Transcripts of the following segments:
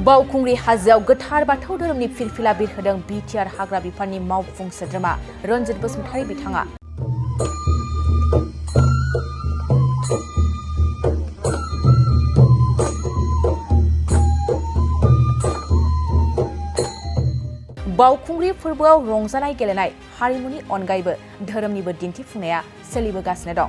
बावखुंग्रि हाजोआव गोथार बाथौ धोरोमनि फिरफिला बिरहोदों बिटिआर हाग्रा बिफाननि मावफुं सोद्रोमा रनजित बसुमतारी बिथाङा। बावखुंग्रि फोरबोआव रंजानाय गेलेनाय हारिमुनि अनगायैबो धोरोमनिबो दिन्थिफुंनाया सोलिबोगासिनो दं।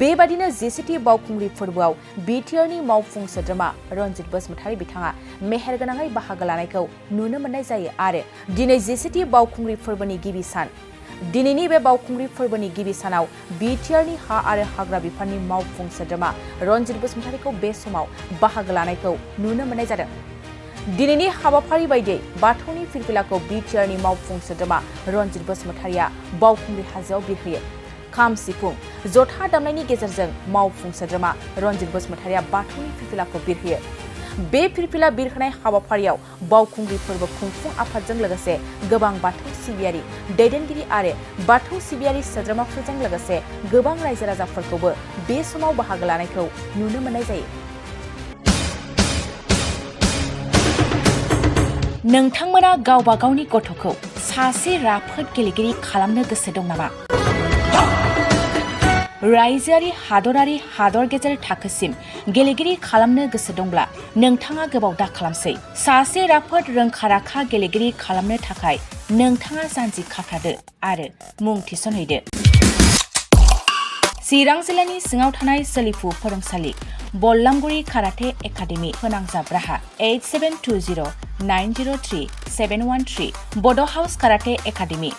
बेबादिनो जिसेथि बावखुंग्रि फोरबोआव बिटिआरनि मावफुं सोद्रोमा रनजित बसुमतारी बिथाङा मेहेरगोनाङै बाहागो लानायखौ नुनो मोननाय जायो आरो दिनै जिसेथि बावखुंग्रि फोरबोनि गिबि सान। दिनैनि बे बावखुंग्रि फोरबोनि गिबि सानाव बिटिआरनि हा आरो हाग्रा बिफाननि मावफुं सोद्रोमा रनजित बसुमतारीखौ बे समाव बाहागो लानायखौ नुनो मोननाय जादों। दिनैनि हाबाफारि बायदियै बाथौनि फिरफिलाखौ बिटिआरनि मावफुं सोद्रोमा रनजित बसुमतारीया बावखुंग्रि हाजोआव बिरहोयो। खाम सिफुं जथा दामनायनि गेजेरजों मावफुं सोद्रोमा रनजित बसुमतारीया बाथौनि फिरफिलाखौ बिरहोयो। बे फिरफिला बिरहोनाय हाबाफारियाव बावखुंग्रि फोरबो खुंफुं आफादजों लोगोसे गोबां बाथौ सिबियारि दैदेनगिरि आरो बाथौ सिबियारि सोद्रोमाफोरजों लोगोसे गोबां रायजो राजाफोरखौबो बे समाव बाहागो लानायखौ नुनो मोननाय जायो। नोंथांमोना गावबा गावनि गथ'खौ सासे राफोद गेलेगिरि खालामनो गोसो दं नामा? रायजोआरि हादरारि हादर गेजेर थाखोसिम गेलेगिरि खालामनो गोसो दंब्ला नोंथाङा गोबाव दा खालामसै। सासे राफोद रोंखा राखा गेलेगिरि खालामनो थाखाय नोंथाङा जानजि खाफ्रादो आरो मुं थिसनहैदो। चिरां जिल्लानि सिङाव थानाय सोलिफु फोरोंसालि बल्लामगुरि काराटे एकाडेमि फोनांजाब राहा 8720903713 बड' हाउस काराटे एकाडेमि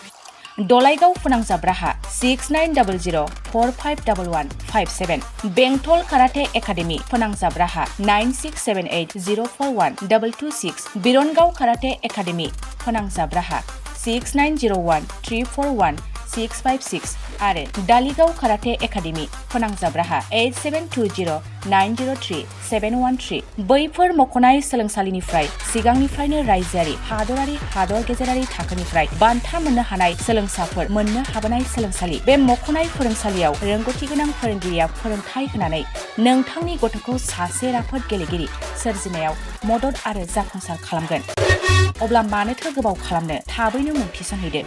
दलाइगाव फोनांजाब राहा 6900451157 बेंटल काराटे एकाडेमि फोनांजाब राहा 9678041226 बिरनगाव काराटे एकाडेमि फोनांजाब राहा 6901341656 आरो दालिगाव काराटे एकाडेमि फोनांजाब राहा 8720903713 बैफोर मख'नाय सोलोंसालिनिफ्राय सिगांनिफ्रायनो रायजोआरि हादरारि हादर गेजेरारि थाखोनिफ्राय बान्था मोननो हानाय सोलोंसाफोर मोननो हाबोनाय सोलोंसालि। बे मख'नाय फोरोंसालियाव रोंगौथि गोनां फोरोंगिरिया फोरोंथाय होनानै नोंथांनि गथ'खौ सासे राफोद गेलेगिरि सोरजिनायाव मदद आरो जाफुंसार खालामगोन। अब्ला मानोथो गोबाव खालामनो, थाबैनो मुं थिसनहैदो।